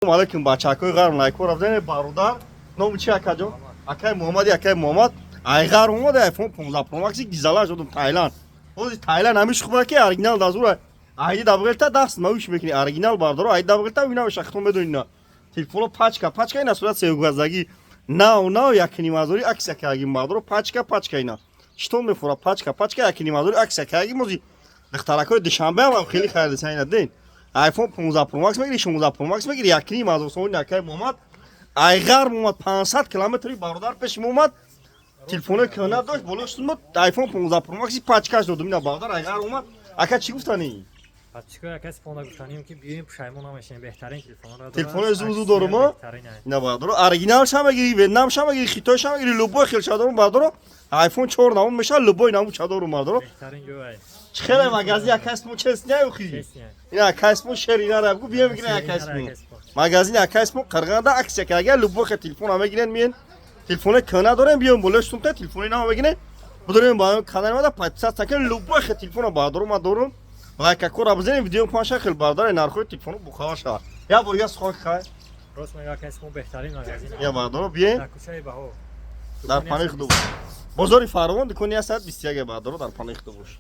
Алейкум, бачакои ғарм, лайкора бизанед. Бародар, номи чи, акаҷон? Акай Муҳаммади. Акай Муҳаммад ай ғарм омад, iPhone 15 Pro Max гизала шудум. Тайланд, ҳозир Тайланд ҳамиш хуба ки оригинал дазура айди дабғелта даст мавиш мекунӣ, оригинал, бардоро, айди дабғелта винавиша хитон медонӣ на телефоно пачка пачка ина сурат севгаздагӣ нав нав 1,5 ҳазори акция кардагим, бардоро, пачка пачка ина читон мефура, пачка пачка 1,5 ҳазори акция кардагим. Ҳозир духтаракои Душанбе ҳам хеле харидаса ина ден iPhone 15 Pro Max мегири, 16 Pro Max мегири, 1,5 ҳазор сомони. Акай Муҳаммад ай ғарм омад, 500 километри бародар пеши мо омад, телефонои кӯҳна дошт, боло шуд, iPhone 15 Pro Max пачкаш додум ина. Бародар ай ғарм омад. Ака, чӣ гуфтанӣ? Подписчикои ака Спонда гуфтанем, ки биёем, пушаймон намешем, беҳтарин телефонро дорад. Телефонои зуд зуд дорум, а? Беҳтарин ай. Ина, бардоро, оригинал ша мегири, Вьетнам ша мегири, Хитой ша мегири, любой хел ша дорум, бардоро, iPhone 4 намуд мешавад, любой намуд ша дорум, бардоро. Беҳтарин ҷой ай. Чӣ хеле магазин акайсмо честный охи. Честный. Ина акайсмо шер ина гу биё мегирен акайсмо. Магазини акайсмо Қирғанда акция карга, любой хел телефон мегирен, миен. Телефони кӯҳна дорем, биём болои сумта телефони нав мегирен. Будорем ба канали мада подписаться кунед, любой хел телефона, бардоро, ма дорум. Лайкакора бизанем, видео панша хел, бардори, нархои телефону бухава шавад. Я бор я сухан хай. Рост мега, ака Спон беҳтарин магазин. Я, бардоро, биен. Дар кӯчаи Баҳо. Дар паноҳи Худо бош. Бозори Фаровон, дукони 121, бардоро, дар паноҳи Худо бош.